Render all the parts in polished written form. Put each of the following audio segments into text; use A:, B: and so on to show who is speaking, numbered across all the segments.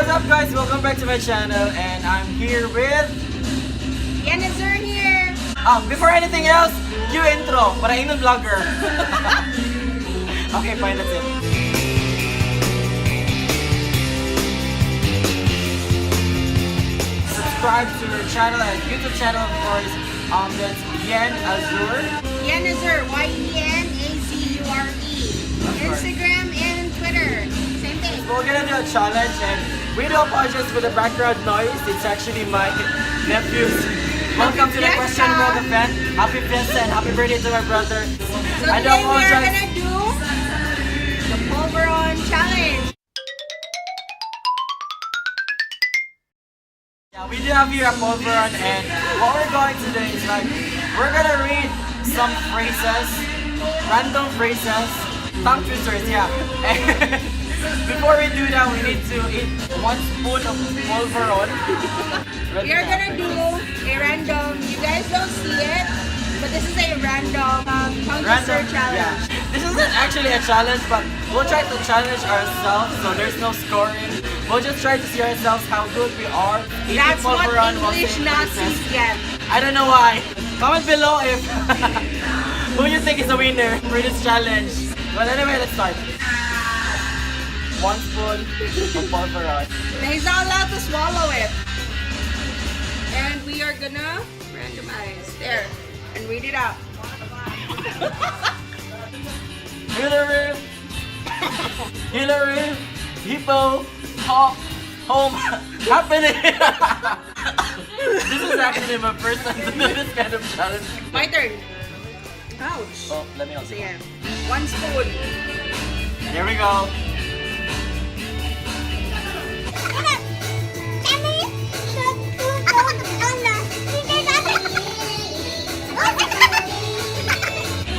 A: What's up, guys? Welcome back to my channel and I'm here with
B: Yenazure here!
A: Before anything else, you intro para inon vlogger. Okay, fine, that's it. Subscribe to her channel and YouTube channel, of course. That's Yen Azure.
B: Yenazure, Yenazure.
A: Course.
B: Instagram and Twitter. Same thing.
A: We're gonna do a challenge and we do apologize for the background noise. It's actually my nephews. Welcome to the
B: Happy
A: Question World
B: Fiesta!
A: event. Happy Fiesta and happy birthday to my brother.
B: So
A: I do
B: today we are
A: apologize.
B: gonna do the Polvoron Challenge.
A: Yeah, we do have here a polvoron, and what we're going to do is, like, we're gonna read some phrases, random phrases, tongue twisters, yeah. And before we do that, we need to eat one spoon of polvoron.
B: We are gonna do a random, you guys don't see it, but this is a random tongue twister
A: Random,
B: challenge.
A: yeah. This isn't actually a challenge, but we'll try to challenge ourselves, so there's no scoring. We'll just try to see ourselves how good we are eating
B: That's what
A: polvoron while
B: English
A: saying
B: Nazis
A: phrases.
B: get.
A: I don't know why. Comment below if who you think is the winner for this challenge. Well, anyway, let's start. One spoon of polvoron.
B: He's not allowed to swallow it. And we are gonna randomize. There. And read it out.
A: Hillary, Hillary, Hippo, Hop, Home, Happening. This is actually my first time to do this kind of challenge.
B: My turn. Ouch.
A: Oh, let me also.
B: So yeah. One spoon.
A: Here we go.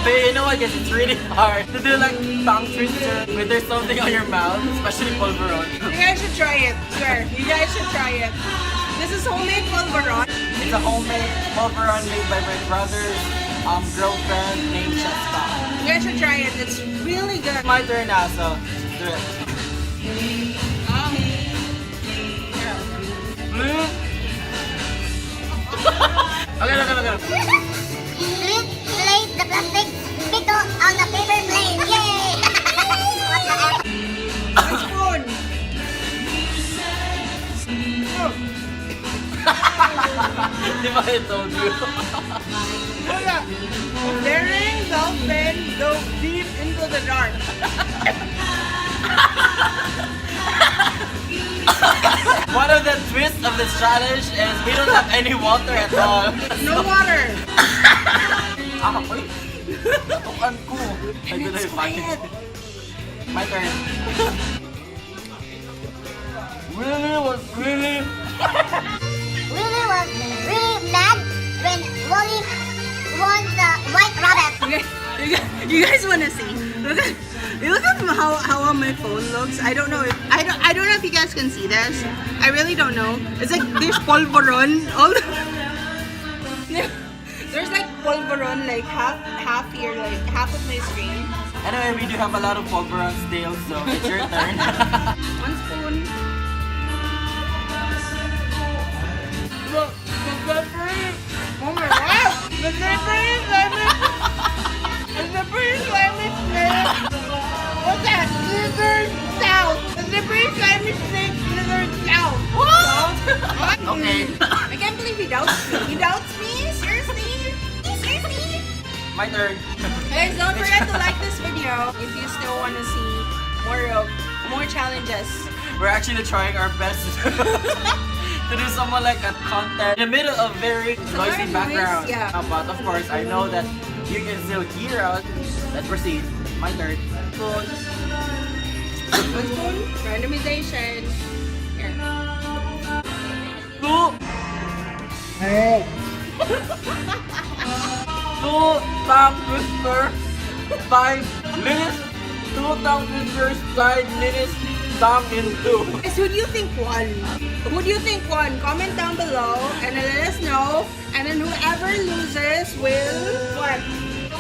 A: But you know what, guys? It's really hard to do like tongue twister when there's something on your mouth, especially polvoron.
B: You guys should try it. Swear. You guys should try it. This is homemade polvoron.
A: It's a homemade polvoron made by my brother's girlfriend named Cheska.
B: You guys should try it. It's really good.
A: My turn now, so do it.
B: Yeah.
A: Blue. Okay.
C: Please place the plastic pito on the paper plane. Yay! What the heck?
B: One spoon.
A: Di ba I told you?
B: Wala. Daring dolphin dove deep into the dark.
A: One of the twists of this challenge is we don't have any water at all.
B: No water.
A: Ah, uy. Tukan ko. Ay,
B: And
A: doon na
B: it's
A: yung package.
B: quiet.
A: My turn. Really was really
C: Willy was really mad when Wally won the white rabbit.
B: Okay, you guys want to see? Look at how my phone looks. I don't know if you guys can see this. I really don't know. It's like there's polvoron all. There's like polvoron like half here, like half of my screen.
A: Anyway, we do have a lot of polvoron still, so it's your turn.
B: One spoon. Look, the slippery. Oh my God! The slippery slimy. The slippery slimy snake. What's that? Slithers south. The slippery slimy snake slithers south. What?
A: Okay.
B: I can't believe he doubts me. He doubts me? Seriously? Seriously?
A: My turn.
B: Guys, don't forget to like this video if you still want to see more challenges.
A: We're actually trying our best to do someone like a content in the middle of very
B: a lot
A: noisy
B: of noise,
A: background.
B: yeah.
A: But of course, I know that you can still hear us. Let's proceed. My turn.
B: Spoon. One spoon. Randomization. Here.
A: Two. Two tongue twister. 5 minutes. Two tongue twisters. 5 minutes. Tongue in two.
B: Guys, who do you think won? Who do you think won? Comment down below and then let us know. And then whoever loses will what?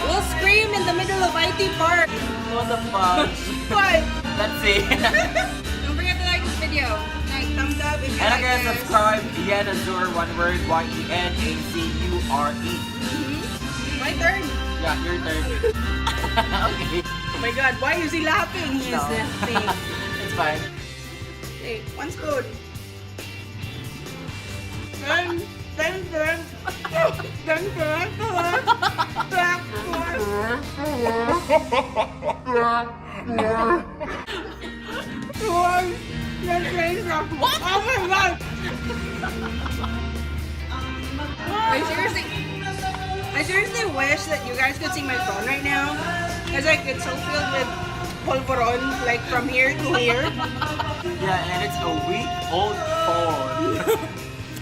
B: Will scream in the middle of IT Park.
A: What the fuck?
B: What?
A: Let's see.
B: Don't forget to like this video. Like,
A: And again, subscribe, Yen Azure, one word, Yenazure.
B: My turn.
A: Yeah, your turn. Okay.
B: Oh my God, why is he laughing? He is
A: No.
B: laughing.
A: It's fine.
B: Okay, one spoon. 10, 10, 10, 10, 10, 10, 10, 10, one, 10, 10, what? Oh my God! I seriously wish that you guys could see my phone right now. It's like it's so filled with polvoron, like from here to here.
A: Yeah, and it's a week old phone.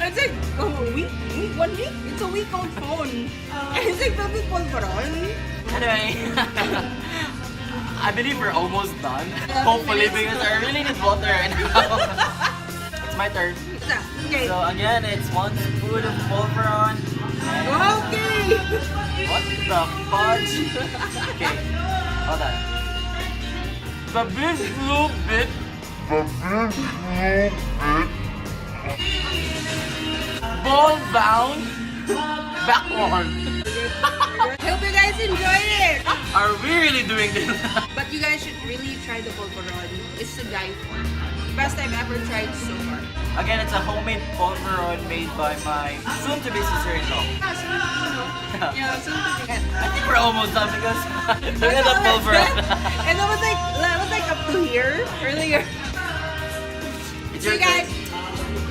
B: It's like, oh, a week, week, one week. It's a week old phone. And it's like filled with polvoron.
A: Anyway, I believe we're almost done. Hopefully, because I really need water right now. It's my turn.
B: Okay.
A: So again, it's one spoon of polvoron.
B: Okay.
A: What the fudge? Okay, hold on. The big blue bit.
D: The big blue bit.
A: Ball bound backward.
B: Hope you guys enjoyed it.
A: Are we really doing this?
B: But you guys should really try the polvoron. It's to die for. Best I've ever tried so far.
A: Again, it's a homemade polvoron made by my soon-to-be sister-in-law.
B: Yeah, soon to be, no? Yeah, soon to be.
A: I think we're almost done because look at the polvoron.
B: And that was like up to here earlier.
A: It's
B: See
A: your
B: you guys.
A: turn.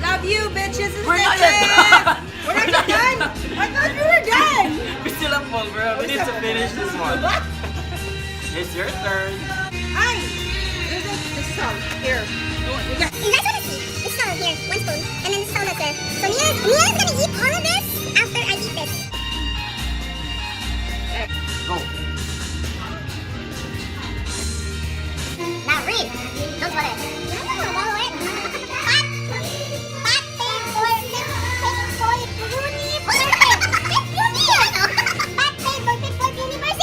B: Love you, bitches and
A: We're not yet
B: snitches.
A: done.
B: We're
A: We're
B: not
A: not yet
B: done. I thought we were done.
A: We still have polvoron. We need to finish this one. It's your turn.
B: Hi. There's a this song here. You got
C: You guys wanna see? It's salt here, one spoon, and then the salt there. So Nia's gonna eat all of this after I eat this.
A: Go.
C: Now read. Don't swallow it. I don't wanna swallow it. Pat, pat, four, six, six, four, universe. Pat, four, six, four, universe.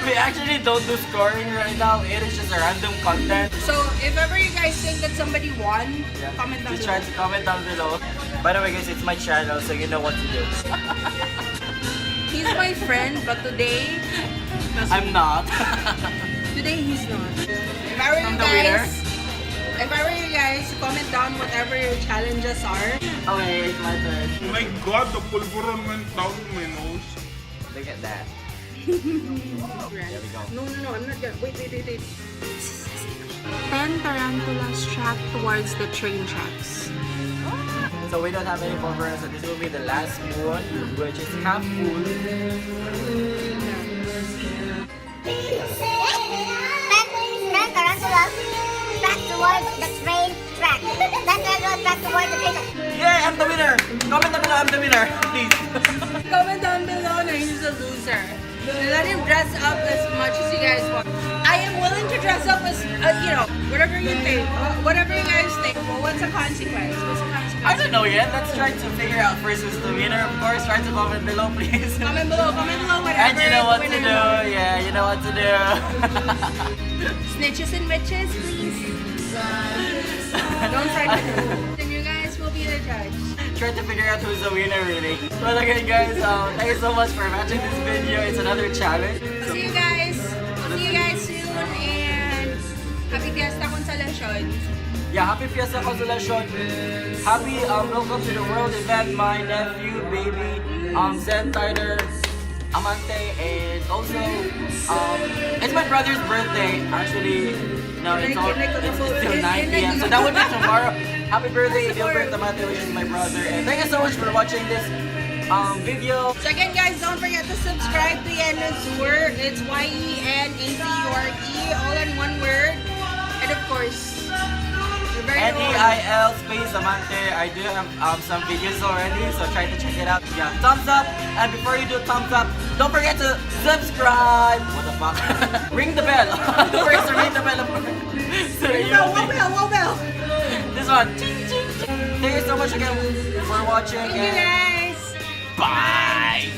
A: We actually don't do scoring right now. It is just a random content.
B: So if ever you guys think that somebody won, comment down
A: Just try
B: below.
A: to comment down below. By the way, guys, it's my channel, so you know what to do.
B: He's my friend, but today,
A: I'm not.
B: Today he's not. If I were
A: I'm
B: you
A: the winner.
B: guys, if I were you guys, comment down whatever your challenges are.
A: Okay, it's my turn.
D: Oh my God, the polvoron went down my nose.
A: Look at that. There we go.
B: No, I'm not gonna. Wait, wait, wait, wait. 10 tarantulas track towards the train tracks.
A: So we don't have any polvoron, so this will be the last spoon, which is half full.
C: 10 tarantulas track towards the train track. 10 tarantulas track towards the train track.
A: Yeah, I'm the winner! Comment down below, I'm the winner! Please.
B: Comment down below na he's a loser. Let him dress up as much as you guys want. I am willing to dress up as, whatever you think. Whatever you guys think. Well, what's the consequence? What's the consequence?
A: I don't know yet. Let's try to figure out first who's the winner. Of course, try to comment below, please.
B: Comment below, whatever.
A: And you know what
B: the
A: to
B: winner
A: do. Yeah, you know what to do.
B: Snitches and witches, please. Don't side with me. Then you guys will be the judge.
A: Try to figure out who's the winner, really. But again, guys, thank you so much for watching this video. It's another challenge. So,
B: See you guys. See you guys soon and happy Fiesta Consolacion.
A: Yeah, happy Fiesta Consolacion. Happy welcome to the world event, my nephew, baby, Zen Tyler, Amante, and also it's my brother's birthday. Actually, no, it's still 9 p.m. So that would be tomorrow. Happy birthday, Gilbert Amante, which is my brother. And thank you so much for watching this video.
B: So again, guys, don't forget to subscribe to Yenazure. It's Yenazure, all in one word. And of course, you're very own.
A: Neil space Amante. I do have some videos already, so try to check it out. Yeah, thumbs up. And before you do thumbs up, don't forget to subscribe. What the fuck? Ring the bell. Don't forget to ring the bell. So
B: Ring
A: you
B: the bell,
A: will
B: what
A: be-
B: bell, what bell?
A: This one. Ching, ching, ching. Thank you so much again for watching.
B: Thank you
A: And
B: guys.
A: bye.